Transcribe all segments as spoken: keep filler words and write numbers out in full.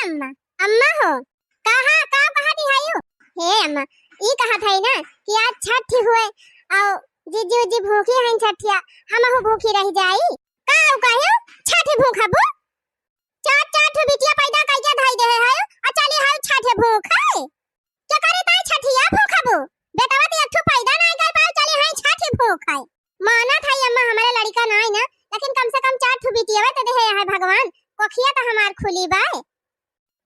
अम्मा, अम्मा हो, कहा, का कहत हयू? हे अम्मा, ई कहत हई ना कि आज छठ हुए, अउ जीजी उजी भूखी हईन छठिया, हमहू भूखी रह जाई। का कहू, छठ भूखबू? चार चार ठो बिटिया पैदा कइके धई देहे हयू, अउ चली हयू छठ भूखे। केकरे ताई छठिया भूखबू? बेटवा त एक ठो पैदा नाहीं कर पाऊ, चली हई छठ भूखे। मानत हई अम्मा, हमरे लड़िका नाहीं ना, लेकिन कम से कम चार ठो बिटिया त देहे है भगवान, कोखिया त हमार खुली बाय।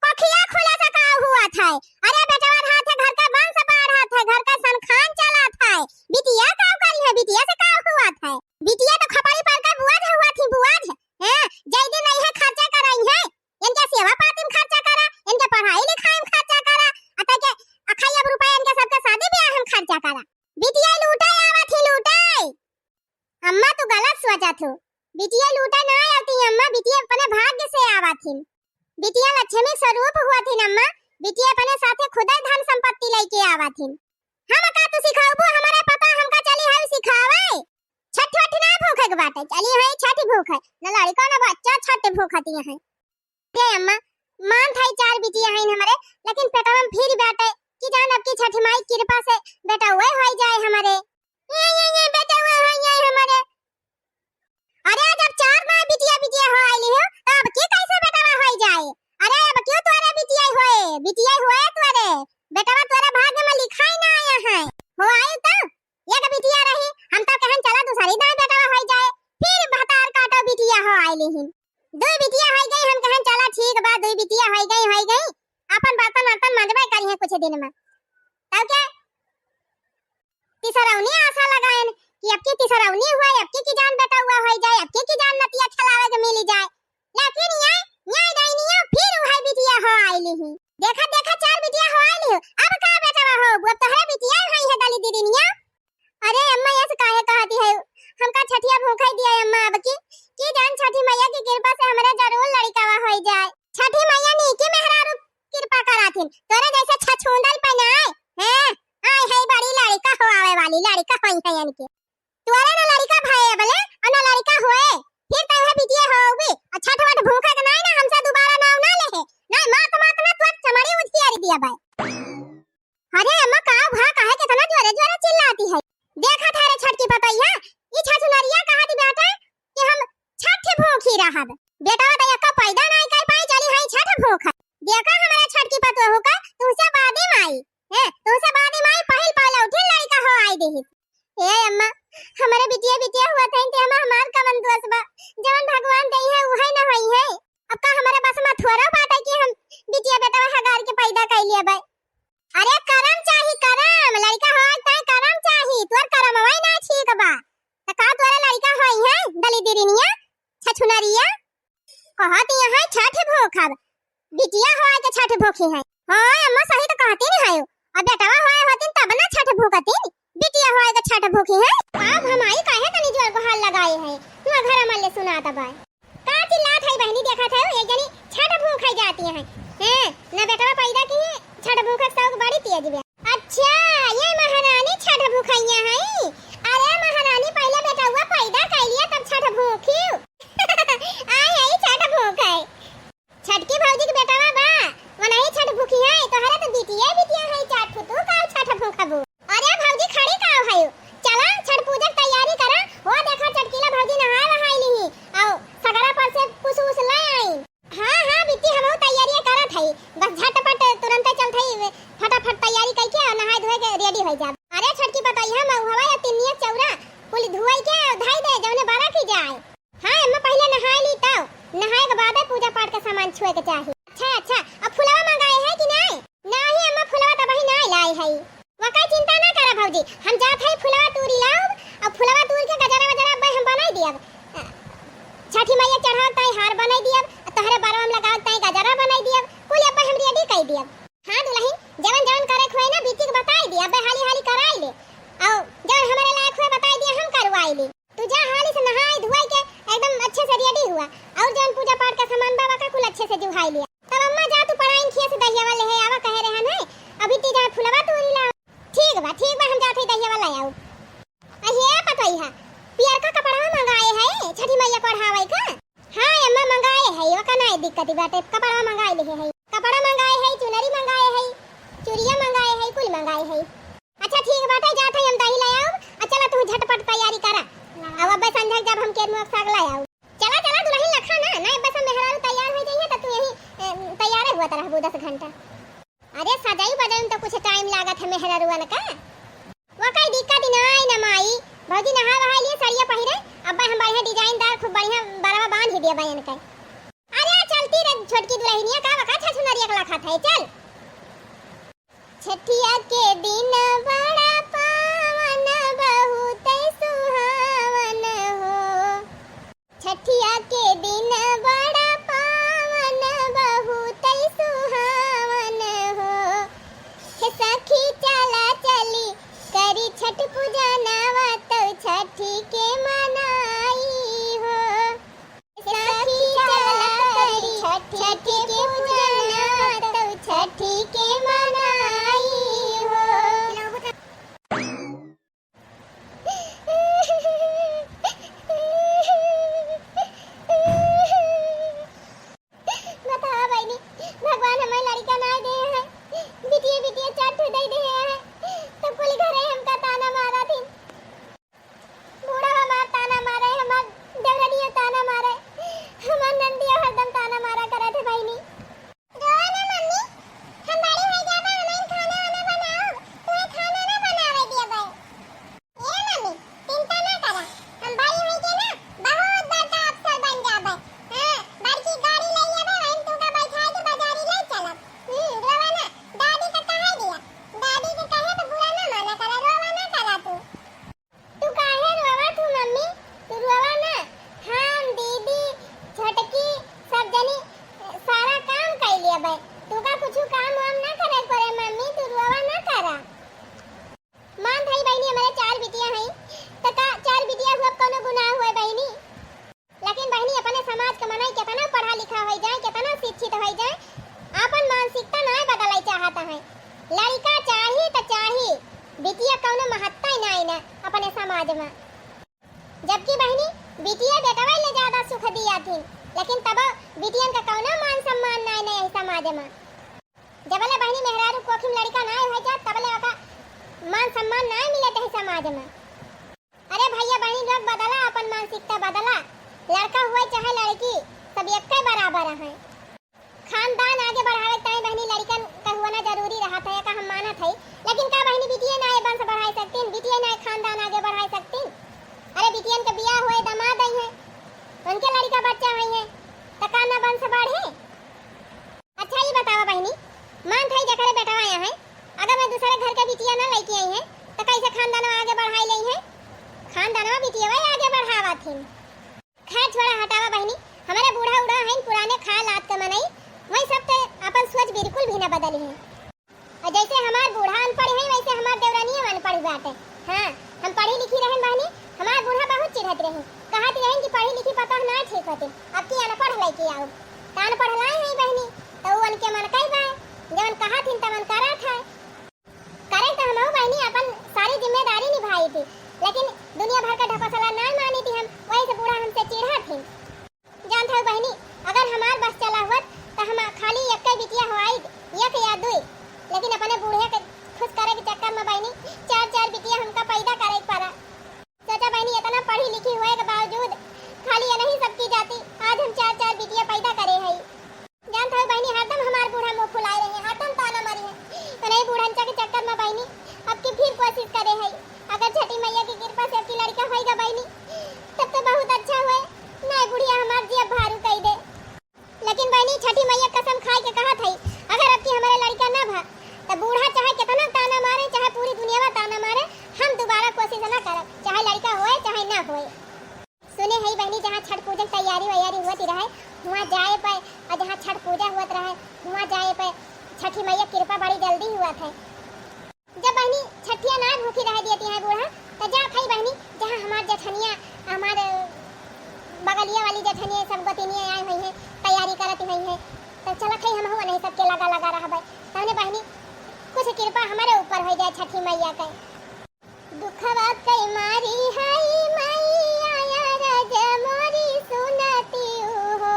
कोखिया खुला से का हुआ था? अरे बेटवा रहत है, घर का वंश बढ़त है, घर का सनखान चलत है, बिटिया का करी है, बिटिया से का हुआ था? बिटिया तो खपड़ी पर का बुआज हुआ थी, बुआज। हैं, जय दिन नहीं है खर्चा कराई है, इनके सेवा पाती में खर्चा करा, इनके पढ़ाई लिखाई में खर्चा करा, अतः के अखाई अब रुपया इनके सबके शादी ब्याह में खर्चा करा। बिटिया लूटे आवत ही लूटे। अम्मा तू गलत सोचत हो, बिटिया लूटे ना आवती अम्मा, बिटिया अपने भाग्य से आवत ही। बिटिया लक्ष्मी स्वरूप हुआ थी अम्मा, बिटिया अपने साथे खुदे धन संपत्ति लेके आवत ही। हम का तू सिखाबू, हमारे पता हमका चली है सिखावे। छठ वठ ना भूखे के बाटे, चली है छठ भूखे, न लड़िका न बच्चा छठ भूखती है। ए अम्मा, मान थाई चार बिटिया हईन हमरे, लेकिन पेटवा में फिर बाटे कि जान अब की छठी माई कृपा से बेटउए होई जाए हमरे। ये, ये, ये बेटउए होई जाए हमरे। अरे जब चार माई बिटिया बिटिया हो आइली हो, तो अब की कैसे बेटवा होई जाए? अरे अब क्यों तोरे बिटिया होए? बिटिया होए तोरे, बेटवा तोरे भाग्य में लिखाई ना आया है। हो आई तो एक बिटिया रही, हम तो कहन चला दूसरी दाई बेटवा होई जाए, फिर भतार काटो बिटिया हो आइली ही। दुई बिटिया होई गई, हम कहन चला ठीक बा, दुई बिटिया होई गई, होई गई, अपन बर्तन वर्तन मंजबे करिहे कुछ दिन में। तब के तिसरौनी आशा लगायन कि अब की तिसरौनी हुआ, अब की की जान बेटउआ होई जाए, अब की की जान नतिया खेलावे के मिली जाए। लेकिन ये, ये डाइनिया फिर वही बिटिया हो आइली ही। देखा, देखा, चार बिटिया हो आइली हो, अब का बेटवा हो, अब तोहरे बिटिया होई है दली दीदिनिया। अरे अम्मा, ऐसे काहे कहती है? हमका छठिया भूखे दिया अम्मा, अब की, की जान छठी मैया की कृपा से हमरे जरूर लड़िकावा होई जाए। छठी मैया नीकी मेहरारू कृपा कराथिन, तोरे जैसे छछूंदर पे ना आए। हैं? आए है बड़ी लड़िका हो आवे वाली, लड़िका होई है इनके। तोरे ना लड़िका भये बले, और ना लड़िका होए। फिर तो वह बिटिया होबे, और छठ वठ भूखे के नाई ना हमसे दोबारा नाव ना ले है। ना मात मात ना तोर चमड़ी उधियारी दिया बाय। अरे अम्मा, का भा, काहे केतना जोरे जोरे चिल्लाती है? देखा था रे छोटकी पतोहिया, ई छछुनरिया कहत बाटे कि हम छठ भूखी रहब। बेटवा त एको पैदा नाई कर पाई, चली हई छठ भूख। देखा हमारे छोटकी पतोहू का, तुहसे बादी माई, हैं, तुहसे बादी माई पहिल पहले उठे लड़िका हो आई देही। ए अम्मा, हमारे बिटिया बिटिया हुआ था, इनके हम हमार कवन दोष बा? जवन भगवान दई है, उहे न होई है। अब का हमारे बस में थोड़ा बात है कि हम बिटिया बेटवा हगार के पैदा कर लिया बाय? अरे करम चाही, करम, लड़िका होए ताई करम चाही, तोर करम होए ना ठीक बा। त का तोरे लड़िका होई है, दली दीदिनिया, छछुनरिया? कहत यहाँ छठ भूखब, बिटिया होए के छठ भूखी है। हाँ अम्मा, सही तो कहती नहीं है, अब बेटवा होए होतिन तब ना छठ भूखतिन, बिटिया होए के छठ भूखी है। अब हम आई काहे तनी जोर गोहार लगाए है, तू घर मल्ले सुनात बाय। का चिल्लात है बहनी, देखत है एक जनी छठ भूखे जाती है। हैं, ना बेटवा पैदा की है, छठ भूखे के शौक बड़ी तेज बे। अच्छा, ये महारानी छठ भूखैया है? अरे महारानी, पहले बेटवा पैदा कर लिया तब छठ भूखी। आई है छठ भूखे। छटकी भौजी के बेटवा बा, वनही छठ भूखी है, तोहरा तो बिटिया बिटिया है चार ठो, तू का छठ भूखबू? अरे भौजी खड़ी का है, चला छठ पूजा के तैयारी करा। हो देखा चटकीला भौजी नहाए वहाए ली, आओ सगरा पर से कुछ उस ले आई। हाँ हाँ बिट्टी, हम तैयारी करत हई, बस झटपट तुरंते चलत हई, फटाफट तैयारी कइके और नहाए धोए के रेडी हो जाब। अरे छटकी पतोहिया, महुआ या तिनिया चौरा कुल धोए के धई दे, जौने बड़ा की जाए। हाँ अम्मा, पहिले नहाए ली तब, नहाए के बादे पूजा पाठ के सामान छुए के चाही। अच्छा अच्छा, अब फुलवा मंगाए है कि नाई? नाहीं अम्मा, फुलवा त अबही नाई लाई है। वका चिंता ना करा भौजी, हम जात है फुलवा तूरी लाउब, अब फुलवा तूर के गजरा वजरा अब्बे हम बनाई दियब। छठी मैया चढ़ावत ताई हार बनाई दियब, तोहरे बरवा में लगावत ताई गजरा बनाई दियब, कुल अब्बे हम रेडी कई दियब। हाँ दुलहिन, जवन जवन करे के होए ना बिट्टी के बताई दिया, अब्बे हाली हाली कराई ले, और जवन हमरे लायक होए बताई दिया, हम करवाई ले। तू जा हाली से नहाई धुआई के एकदम अच्छे से रेडी हुआ, और जौन पूजा पाठ का सामान बा, वका कुल अच्छे से जुहाई लिया। तब अम्मा जा तू पराइन खिया से दहियावा ले है आवा कहे रहन है, अभी ती जा फुलवा तूरी ला। ठीक बा, ठीक बा, हम जात हई दहियावा ले आऊ। अहे पतोहिया, पियरका कपड़वा मंगाए है छठी मैया को ओढ़ावे का? हाँ अम्मा मंगाए है, वका नाई दिक्कत बाटे, कपड़वा मंगाए ले है। कपड़ा मंगाए है, चुनरी मंगाए है, चुरिया मंगाए है, कुल मंगाए है। अच्छा ठीक बाटे, जात है हम दही ले आउब। अच्छा चला तू झटपट तैयारी करा। अब अब्बे संझा जब हम केरमुआ के साग ले आउब। चला चला दुलहिन लखा ना, ना अब्बे सब मेहरारू तैयार होइ जइहे त तू यहीं, ए, तैयारे हुआ त रहबू दस घंटा। अरे सजई बजई में तो कुछ टाइम लागत है मेहरारुअन का। वो कई दिक्कत ही ना आई ना माई, भौजी नहा वहा लिए सड़िया पहिरे, अब्बे हम बढ़िया डिजाइनदार खूब बढ़िया बरवा बांध ही दिया बयन के। अरे चलती रे छोटकी दुलहिनिया का वका छछुनरिया के लखा था, चल। छठिया के दिन बड़ा पावन बहुत सुहावन हो। छठिया के दिन बड़ा पावन बहुत सुहावन हो। हे सखी चला चली करी छठ पूजनवा तो छठी के मनाई हो। सखी चला करी छठी के पूजनवा तो छठी के मनाई हो। बतावा बहिनी, भगवान हमें लड़का ना दे है, बिटिया बिटिया चार ठो दे दे है, तो कुल घरे हमका ताना मारा थी। बूढ़ा हमार ताना मारे, हमार देवरनिया ताना मारे, हमार नंदिया हरदम ताना मारा करे थे बहिनी। रोवा ना मम्मी, हम बड़ी हो जाबे, हमें खाना वाना बनाओ, तुम्हें खाना ना बनावे दिए बे। ए मम्मी, चिंता ना करा, हम बड़ी हो के ना बहुत बड़का अफसर बन जाबे। हाँ, बड़की गाड़ी ले लेबे, वहीं तुमका बैठाए के बाजारी ले चलब। हम्म, रोवा ना, दादी का कहे दिया, दादी के कहे तो बुरा ना माना करा, रोवा ना करा तू। तू काहे रोवत हू मम्मी? तू रोवा ना। हम, दीदी, छोटकी, सब जनी सारा काम कइ लेबे। तू का कुछ काम वाम ना करे पड़े मम्मी, तू रोवा ना करा। मान थई बहिनी, हमारे चार बिटिया हई, त का चार बिटिया हुआ कौनो गुनाह हुए बहिनी? लेकिन बहिनी, अपने समाज के मनई केतना पढ़ा लिखा होइ जाए, केतना शिक्षित होइ जाए, आपन मानसिकता नाय बदलई चाहत हैं। लड़का चाही त चाही, बिटिया कौनो महत्ता ही नाय न अपने समाज में। जबकि बहिनी, बिटिया बेटवा ले ज्यादा सुख दिया थी, लेकिन तब बिटियन का कौनो मान सम्मान नाय न यही समाज में। जबले बहिनी मेहरारू कोखी में लड़का नाय होइ जात, तबले ओका मान सम्मान नाय मिलत है समाज में। अरे भैया बहिनी लोग बदला, अपन मानसिकता बदला। लड़का हुए चाहे लड़की, सब एक्के बराबर हैं। खानदान आगे बढ़ावे के ताईं बहिनी लड़कन का हुआना जरूरी रहत है, एका हम मानत है। लेकिन का बहिनी बिटिये नाय वंश बढ़ाए सकतीन, बिटिये नाय खानदान आगे बढ़ाए सकतीन? अरे बिटियन के बियाह हुए, दामाद आई हैं, उनके लड़का बच्चा हुई हैं, त का ना वंश बढ़े? अच्छा, ई बतावा बहिनी, मान थई जेकरे बेटवा आया है, अगर मैं दूसरे घर के बिटिया ना लइके आई है, त कैसे खानदानवा आगे बढ़ाई लई है? खानदानवा बिटियवा आगे बढ़ावा थिन। खैर, छोड़ा, हटावा बहिनी, हमारे बूढ़ा उड़ा हैं, पुराने खाए लात के मनई, वही सब ते अपन सोच बिल्कुल भी ना बदली है। और जैसे हमार बूढ़ा अनपढ़ है, वैसे हमार देवरानियो अनपढ़ बाटे। हाँ, हम पढ़ी लिखी रहन बहिनी, हमार बूढ़ा बहुत चिढ़त रही, कहत रहन कि पढ़ी लिखी पतोह ना ठीक होती, अब की अनपढ़ लइके आउब। त अनपढ़ लाए हैं बहिनी, त उ उनके मन कई बा, जवन कहत हिन तवन करत है। करे त हमहू बहिनी अपन सारी जिम्मेदारी निभाई थी, लेकिन दुनिया भर का ढकोसला ना मानी थी हम, वही से बूढ़ा हमसे चिढ़त हिन। जानत हऊ बहिनी, अगर हमार बस चला हुअत, त हम खाली एक्के बिटिया होआइत, एक या दुई, लेकिन अपने बूढ़े के खुश करे के चक्कर में बहिनी, चार चार बिटिया हमका पैदा करे के पड़ा। सोचा बहिनी, इतना पढ़ी लिखी होए के बावजूद खाली यही सबकी जाति आज हम चार चार बिटिया पैदा करे हई। जानत हऊ बहिनी, हरदम हमार बूढ़ा मुँह फुलाए रहे, हरदम ताना मारी है। तो नहीं बूढ़न के चक्कर में बहिनी, अब की फिर कोशिश करे हई। अगर छठी मैया की कृपा से अब की लड़का होएगा बहिनी, तब तो बहुत अच्छा हुए, नहीं बुढ़िया हमार जिया भारू कई दे। लेकिन बहिनी, छठी मैया कसम खाए के कहत हई, अगर अब की हमारे लड़का ना भा, तो बूढ़ा चाहे कितना ताना मारे, चाहे पूरी दुनिया में ताना मारे, हम दोबारा कोशिश ना करब, चाहे लड़का होए चाहे ना होए। सुने हई बहिनी, जहाँ छठ पूजन तैयारी वैयारी हुअत रहे, हुआँ जाए पे, और जहाँ छठ पूजा हुअत रहे, हुआँ जाए पे छठी मैया कृपा बड़ी जल्दी हुअत है। जब बहिनी छठिया ना भूखी रह देती है बूढ़ा, तो जात हई बहिनी, जहाँ हमार जेठनिया, हमार बगलिया वाली जेठनिया, सब गोतिनिया आई हुई हैं, तैयारी करत हुई हैं, तो चलत हई हमहू नहीं सबके लगा लगा रहबे, तौने बहिनी कुछ कृपा हमारे ऊपर हो जाए छठी मैया के। दुखवा कई मारी हई मैया, या रज मोरी सुनती हो।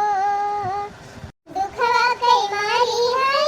दुखवा कई मारी हई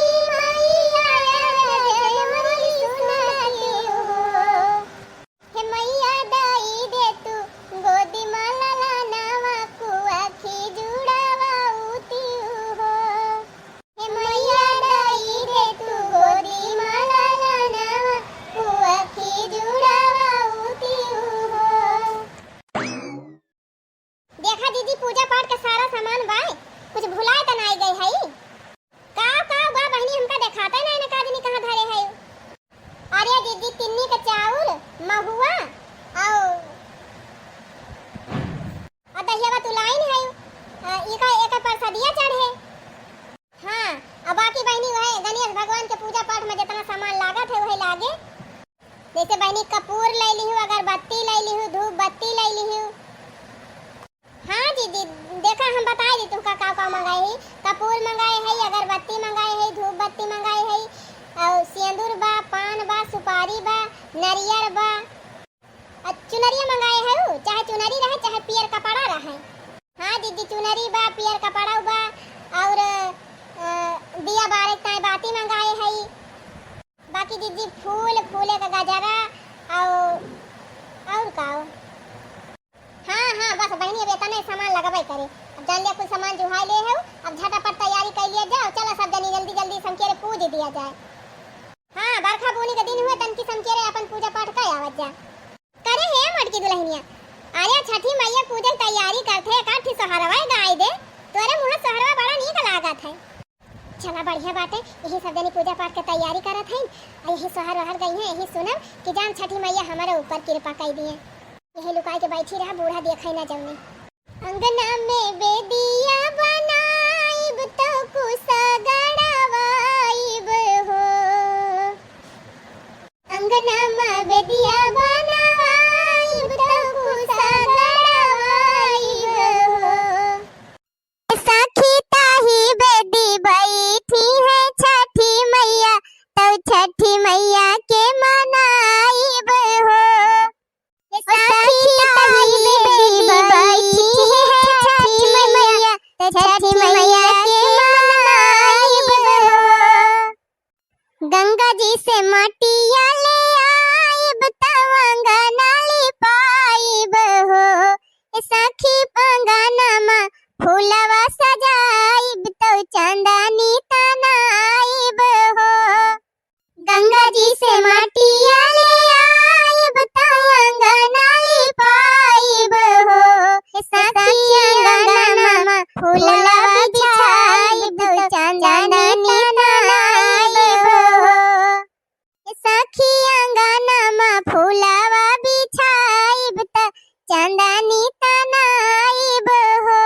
भगवान के पूजा पाठ में जितना सामान लागत है, वही लागे। जैसे बहिनी, कपूर लइ लिहू, अगरबत्ती लइ लिहू, धूप बत्ती लइ लिहू। हाँ दीदी, देखा, हम बताइ दी तुहका का का मंगाए हई। कपूर मंगाए हई, अगरबत्ती मंगाए हई, धूप बत्ती मंगाए हई, और सेंदूर बा, पान बा, सुपारी बा, नरियर बा। आ चुनरिया मंगाए हऊ, चाहे चुनरी रहे, चाहे पियर कपड़ा रहे। हाँ दीदी, चुनरी बा, पियर कपड़ा बा, और, अ, दिया बारे ताई बाती मंगाए हई। बाकी दीदी, फूल, फूले का गजरा, और, और का हो? हाँ, हाँ, बस बहिनी, अब इतने सामान लगबे करे। अब जान लिया, कुल सामान जुहाई ले हऊ, अब झटापट तैयारी कर लिया जाओ। चला सब जनी जल्दी जल्दी समकेरे पूज दिया जाए। हाँ, बरखा बूनी के दिन हुए, तनकी समकेरे अपन पूजा पाठ कर आवत जा। करे हे मोटकी दुलहिनिया, अरे छठी मैया पूजा के तैयारी करत है, एकाध ठे सोहरवा गाय दे, तोरे मुँह सोहरवा बड़ा नीक लागत है। चला बढ़िया बाटे, यही सब जनी पूजा पाठ के तैयारी करत हईन, आ यही सोहर वहर गई हैं, यही सुनब कि जान छठी मैया हमारे ऊपर कृपा कई दिए। यही लुकाई के बैठी रहा, बूढ़ा देखे ना जौने। अंगना में बेदिया बनाइब तो कुसा गड़वाइब हो। अंगना में बेदिया बनाइब तो कुसा गड़वाइब हो। सखी ताही बेदी बैठी है छठी मैया, तौ छठी मैया के मनाइब हो। सखी ताही बेदी बैठी है छठी मैया, तौ छठी मैया के मनाइब हो। गंगा जी से मटिया ले आइब, तौ अंगना लिपाइब हो। ए सखी, अंगना मा फूलवा सजाइब, तौ चांदनी तनाइब हो। गंगा जी से मटिया ले आइब, तौ अंगना लिपाइब हो। ए सखी, अंगना मा फूलवा बिछाइब, तौ चांदनी तनाइब हो। ए सखी, अंगना मा फूलवा बिछाइब, त चांदनी तनाइब हो।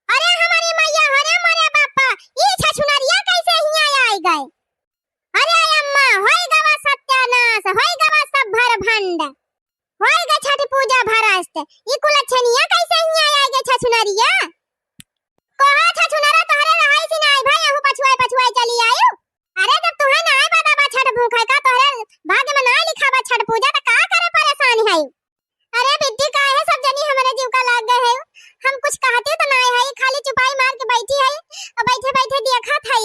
अरे हमारी मैया, अरे मोरे बापा, ई छछुनरिया कैसे हियाँ आइ गए? अरे अम्मा, होई गवा सत्यानाश, होई गवा सब भर भंड। होई गए छठ पूजा भ्रष्ट। ई कुलच्छनिया कैसे हियाँ आइ गए छछुनरिया? कहा छछुनरा, तोहरे रहाई से नाई भाई, अहू पछुआई पछुआई चली आयु। अरे जब तुहे नाई बा छठ भूखै का, तोहरे भाग्य में नाई लिखा बा छठ पूजा, त का करे परेशान है? अरे बिट्टी, काहे सब जनी हमरे जीव का लाग गए है? हम कुछ कहते तो नाई है, खाली चुपाई मार के बैठी है और बैठे बैठे देखत है।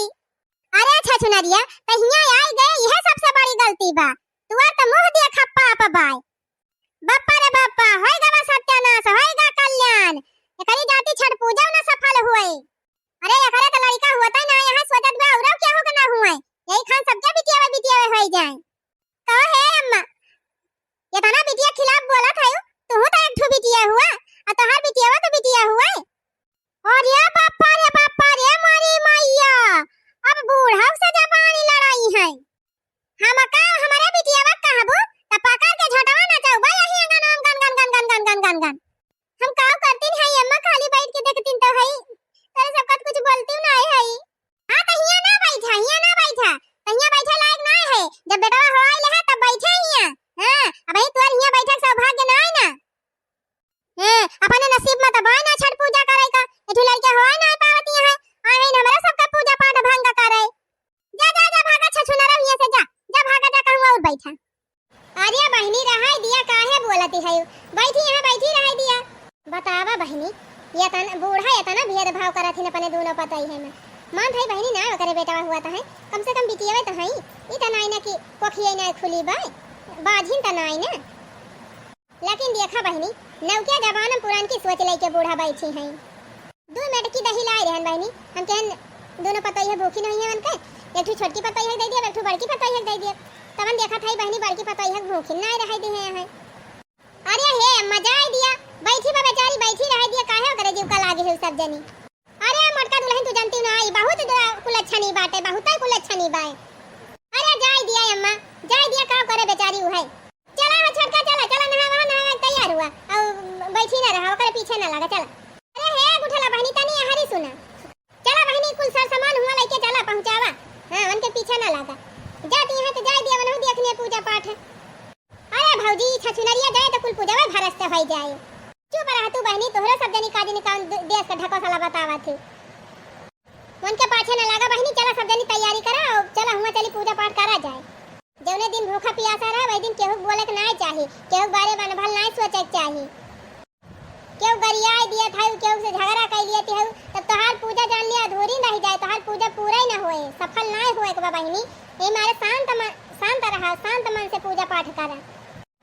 अरे छछुनरिया, त हियाँ आइ गए, यह सबसे बड़ी गलती बा। तुअर त मुँह देखा पाप बाय। बप्पा रे बप्पा, होई गवा सत्यानाश, होई गा कल्याण। एकरी जाति छठ पूजा न सफल हुए। अरे एकरे त लड़िका हुआ त ना, यहाँ सोचत बा औरौ केहू के ना हुए। यही खान सबके बिटियावे बिटियावे होई जाए। कहो हे अम्मा, इतना बिटिया खिलाफ बोलत है, तुहू त एक ठो बिटिया हुआ, आ तोहार बिटियावा तो बिटिया हुए। अरे बापा रे बापा रे, मोरी मैया, अब बूढ़ऊ से जबानी लड़ाई है। हम का हमरे बिटियावा कहबू, त पकड़ के झोंटवा नचौबा यही अंगन, अंगन, गन, गन, गन, गन, गन, गन, गन। हम का करतीन है अम्मा, खाली बैठ के देखतीन तो है, तोरे सबका कुछ बोलती ना है। हाँ, त हियाँ ना बैठा, हियाँ ना बैठा, त हियाँ बैठे लायक ना है। जब बेटवा हो आइल है, तब बैठे हियाँ। हाँ, अब ही तोर हियाँ बैठे के सौभाग्य ना है ना। हैं, अपने नसीब में तो बाय ना छठ पूजा करे का। एठू लड़के होए ना पावती हैं, आए हैं हमरा सबका पूजा पाठ भंग करे। जा, जा, जा, भागा छछुनरा हियाँ से, जा, जा, भागा, जा, कहूँ और बैठा। अरे बहिनी, रहाई दिया, काहे बोलती है? बैठी यहाँ, बैठी रहाई दिया। बतावा बहिनी, ये तन बूढ़ा इतना भेदभाव करत हिन अपने दोनों पतई है में। मान भाई बहिनी ना ओकरे बेटवा हुआ त है, कम से कम बिटियावे त है। ई त नाई ना कि कोखिए ना खुली बाय, बाझिन त नाई ना। लेकिन देखा बहिनी, नवकिया जबान पुरान की सोच लेके बूढ़ा बैठी हैं। दो मेटकी दही लाए रहन बहिनी, हम कहन दोनों पतोहिया भूखी नहीं है उनके, एक ठो छोटकी पतोहिया के दे दिया, एक ठो बड़की पतोहिया के दे दिया। तवन देखा था बहिनी, बड़की पतोहिया के भूखी ना रह दी है। अरे हे अम्मा, जाए दिया, बैठी बा बेचारी, बैठी रह दिया, काहे ओकरे जीव का लागे है सब जनी। अरे मोटका दुलहिन, तू जानती ना, ई बहुत द-, कुलच्छनी बाटे, बहुत ही कुलच्छनी बाए। अरे जाए दिया अम्मा, जाए दिया, का करे बेचारी उहे। चला हो छोटका, चला, चला, नहावा, नहावा, तैयार हुआ, और बैठी ना रहा, ओकरे पीछे ना लगा, चला। अरे हे गुठला बहिनी, तनी हरी सुना, चला बहिनी, कुल सर सामान हुआ लेके चला, पहुँचावा। हाँ, उनके जाए। चुप रहा तू बहिनी, तोहरे सब जनी का जनी कौन दे-, देश का ढकोसला बतावत ही। उनके पाछे न लागा बहिनी, चला सब जनी तैयारी करा और चला हुआ चली पूजा पाठ करा जाए। जौने दिन भूखा पियासा रहा वही दिन केहू के बोले के नाय चाही, केहू के बारे में अनभल नाय सोचे के चाही। केहू गरियाए दिया था, केहू से झगड़ा कर लिया था, तब तोहार पूजा जान लिया अधूरी रह जाए, तोहार पूजा पूरा ही ना होए, सफल नाय होए के बा बहिनी। ए मारे शांत मन, शांत रहा, शांत मन से पूजा पाठ करा।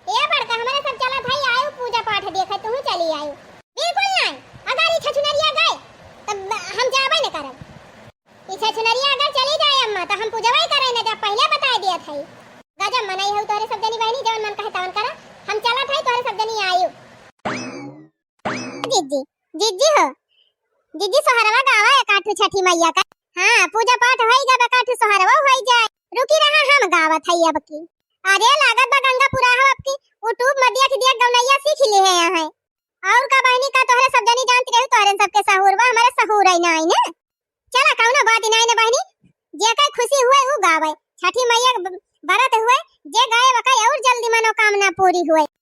ए बड़का, हमरे सब चलत हई, आयु पूजा पाठ देखे, तू चली आयु। बिल्कुल नाय, अगर ई छछुनरिया गए, तब हम जाबे न करब। ई छछुनरिया अगर चली जाए अम्मा, तो हम पूजबे करे न, जब पहले बताए दिया था। गजब मनई हऊ तोहरे सब जनी बहिनी, जवन मन कहे तवन करा। हम चलत हई, तोहरे सब जनी आयु। जिज्जी, जिज्जी हो, जिज्जी सोहरवा गावा एकाठू छठी मैया का। हाँ, पूजा पाठ होई गए, एकाठू सोहरवा होई जाए। रुकी रहा, हम गावत हई अब की। अरे लागत बा गंगा पुराहव अब की, YouTube में देख देख गवनैया सीख ली है यहाँ। और का बहिनी, का तोहरे सब जनी जानती रही, तोहरे सबके सहूर बा, हमारे सहूर है ना, है ना? चला कौनो बात नहीं ना बहिनी, जेकर खुशी हुए उ गावे। छठी मैया के ब-, बरत हुए, जे गाए वका और जल्दी मनोकामना पूरी हुए।